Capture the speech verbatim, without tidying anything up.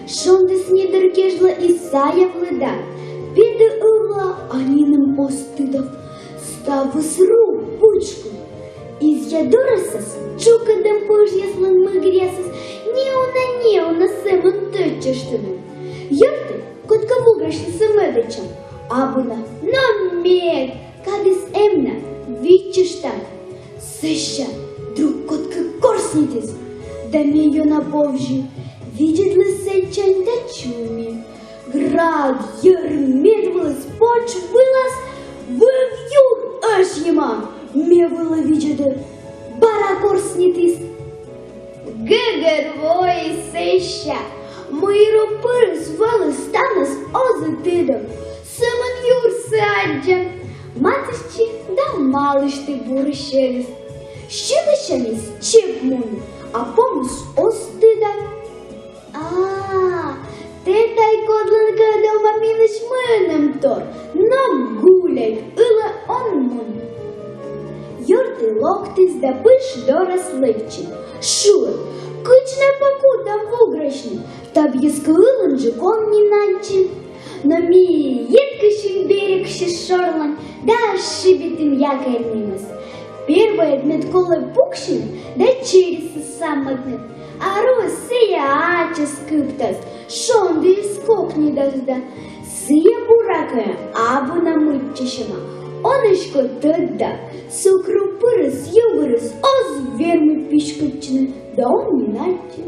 Шондіс недыр кежлӧ и саяв лыда. Петӧ ывла, а нинӧм оз тыдав. Ставыс рук пычкын. Изъя дорас чукӧртӧм пӧжъяслӧн мыгыръясыс неуна-неуна сӧмын тӧдчыштӧны. Ёртӧ, кодкӧ вуграсьны сы мӧдӧдчам, абу на, но мед, кадыс эм на, виччыштам. Сэсся друг кодкӧ корснитіс, да ме ёна повзи. Видзӧдлі сэтчань да чуйми. Град йӧр медвылыс, поч вылас вӧв юр ӧшйӧма. Ме вылӧ видзӧдӧ, бара корснитіс. Гӧгӧрвои сэсся, мый ру пырыс вӧлі станыс, оз и тыдав. Сӧмын юрсӧ аддзан. Матыстчи да малышті бур сьӧрыс. Сьылысяньыс чеп мунӧ, а помыс оз тыдав. А, тэ тай кодлӧнкӧ дома минысь мунӧмтор, но гуляй, ылӧ он мун. Ёртӧ локтіс да пыж дорас лэччис. Шуӧ: кыдз на пӧ кутам вуграсьны, таб йӧзкӧ ылынджык он нин аддзы. Но ми еткыштам берегысь шорлань да шыбитам якӧр нимыс. Первойӧд мед колӧ пуксьыны да черисӧс саммӧдны. А руыс сійӧ ачыс кыптас, шондіыс кокньӧдас да. Сійӧ, буракӧ, абу на мыччысьӧма. Он эськӧ тӧд да, сукру пырыс югырыс оз вермы писькӧдчыны да он нин аддзы.